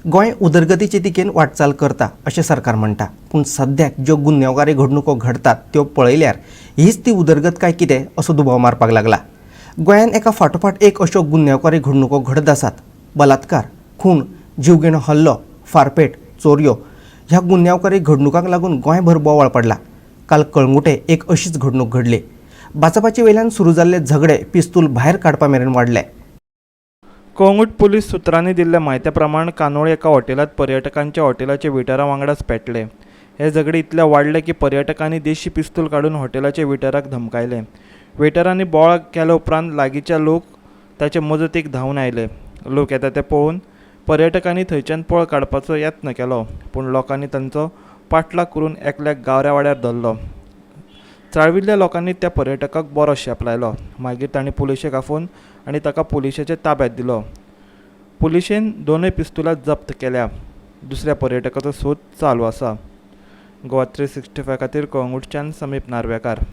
गोंय उदरगतीचे दिकेन वाटचाल करता अशें सरकार म्हणटा, पूण सद्याक ज्यो गुन्यांवकारी घडणुको घडटात त्यो पळयल्यार हीच ती उदरगत काय कितें असो दुबाव मारपाक लागला. गोंयांत एका फाटोफाट एक अश्यो गुन्यांवकारी घडणुको घडत आसात. बलात्कार, खून, जीवघेणो हल्लो, फारपेट, चोरयो ह्या गुन्यांवकारी घडणुकांक लागून गोंयभर बोवाळ पडला. काल कळंगुटे एक अशीच घडणूक घडली. बाचाबाची वयल्यान सुरू जाल्ले झगडे पिस्तूल भायर काडपा मेरेन वाडले. कळंगूट पुलीस सुत्रांनी दिल्ल्या म्हायती प्रमाण कांदोळे एका हॉटेलांत पर्यटकांच्या हॉटेलाचे वेटरा वांगडाच पेटले. हे झगडें इतलें वाडलें की पर्यटकांनी देशी पिस्तूल काडून हॉटेलाच्या वेटराक धमकायले. वेटरांनी बोवाळ केल्या उपरांत लागींचे लोक ताचे मजतीक धांवून आयले. लोक येता ते पळोवन पर्यटकांनी थंयच्यान पळ काडपाचो यत्न केलो, पूण लोकांनी तांचो पाठलाग करून एकल्याक गावऱ्या वाड्यार धरलो. चाळविल्ल्या लोकांनी त्या पर्यटकाक बरो शेप लायलो. मागीर तांणी पुलिशेक आफोवन आनी ताका पुलिशेच्या ताब्यांत दिलो. पुलिशेन दोनूय पिस्तुलां जप्त केल्या. दुसऱ्या पर्यटकाचो सोद चालू आसा. गोवा 365 खातीर कळंगूटच्यान समीप नार्वेकार.